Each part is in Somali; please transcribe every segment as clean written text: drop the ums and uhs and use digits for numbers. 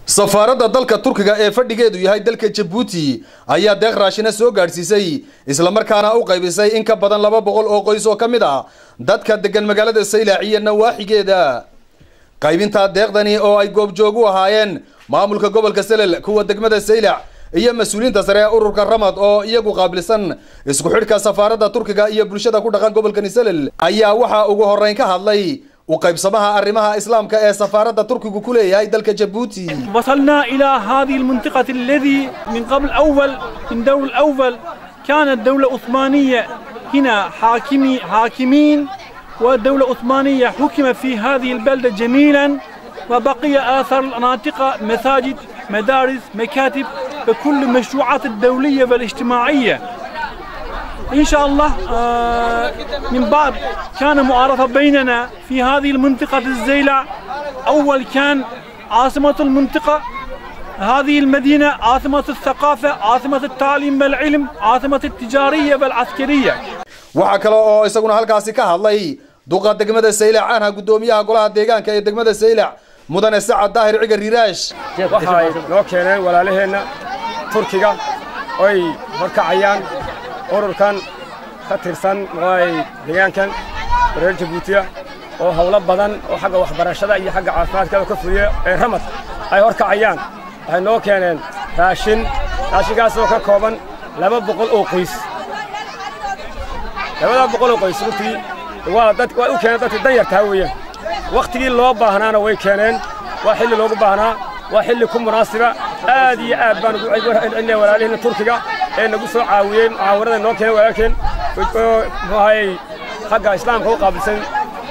Safaaradda dalka Turkiga ee fadhigeedu yahay dalka Jabuuti ayaa deeq raashina soo gaadhsiisay isla markaana u qaybisay in ka badan 200 oo qoys oo ka mid ah dadka degan magaalada Saylac iyo nawaaxigeeda. Qaybinta deeqdani oo ay goobjoog u ahaayeen maamulka gobolka Salal, kuwa degmada Saylac iyo mas'uuliyiinta sare ee ururka Ramad oo iyagu qaabilsan isku xidhka safaaradda Turkiga iyo bulshada ku dhaqan gobolka Salal, ayaa waxa ugu horreyn ka hadlay u qaybsamaha arrimaha islaamka ee safaaradda Turkigu ku leeyahay dalka Jabuuti. وصلنا إلى هذه المنطقة الذي من قبل أول من دور الأول كانت دولة عثمانية هنا حاكمين، والدولة العثمانية حكم في هذه البلدة جميلا، وبقي آثار المناطق مساجد، مدارس، مكاتب، وكل المشروعات الدولية والاجتماعية. إن شاء الله من بعد كان معارفة بيننا في هذه المنطقة الزيلع. أول كان عاصمة المنطقة هذه المدينة، عاصمة الثقافة، عاصمة التعليم والعلم، عاصمة التجارية والعسكرية. Waxaa kale oo isaguna halkaasi ka hadlay duqa degmada Saylac aanha guddoomiyaha golaha deegaanka ee degmada Saylac, mudane Sacad Daahir Cigar Riiraash. Waxay noo keeneen walaalaheenna Turkiga oy horkacayaan ururkan ka tirsan muxuahay deegaankan reer Jabuutiya oo howlo badan oo xagga waxbarashada iyo xagga caafimaadkaba ka fuliya ee Ramad ay horkacayaan. Waxay noo keeneen raashin, raashinkaasoo ka kooban 200 oo qoys. 200 oo qoys runtii waa dad waa u keeneen dadkii danyartaa weeyaan. Wakhtigii loo baahnaana way keeneen, waa xilli loogu baahnaa, waa xilli ku munaasiba. Aad iyo aad baan ugu celcelinaya walaaliheenna Turkiga ee nagu soo caawiyey mucaawarada noo keenay, walaalkeen oo muxuu ahayey xagga islaamka u qaabilsan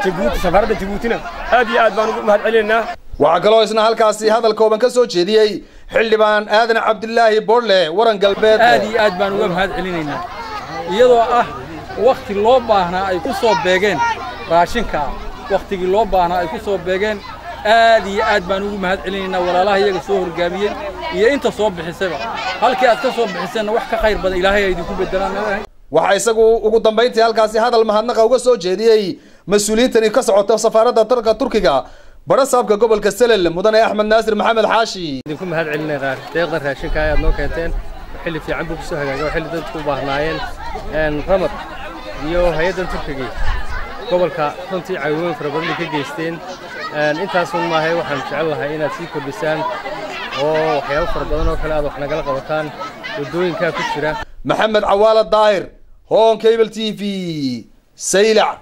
Jabuuti, safaaradda Jabuutina aad iyo aad baan ugu mahad celinaynaa. Waxaa kaloo isna halkaasi hadal kooban ka soo jeediyey xildhibaan Aadan Cabdilaahi Boorle, Waran Galbeed. Aad iyo aad baan uga mahad celinaynaa, iyadoo ah wakhti loo baahnaa ay ku soo beegeen raashinka, wakhtigii loo baahnaa ay ku soo beegeen. Aad iyo aad baan ugu mahad celinaynaa walaalaha iyaga soo horgaamiyey iyo inta soo bixisayba. Halkii aad ka soo bixiseenna wax ka khayr badan Ilaahay ay idinku bedelaan. Waxaa isagu ugu dambayntii halkaasi hadal mahadnaqa uga soo jeediyey mas-uuliyiintani ka socota safaaradda dalka Turkiga barasaabka gobolka Salal, mudane Axmed Naasir Maxamed Xaashi. Idinku mahad celinay deeqda raashinka ayaad noo keenteen, xilli fiican buu kusoo hagaagay oo xilli dadku u baahnaayeen. Ramad iyo hay-addan Turkigii gobolka runtii caawimooyin fara badan bay ka geysteen. Intaasun maahay, waxaan jecel lahay inaad sii kordhisaan oo waxyaabo fara badan oo kale aad wax nagala qabataan waddooyinkaa ku jira. Maxamed Cawaala Daahir, Horn Cable TV, Saylac.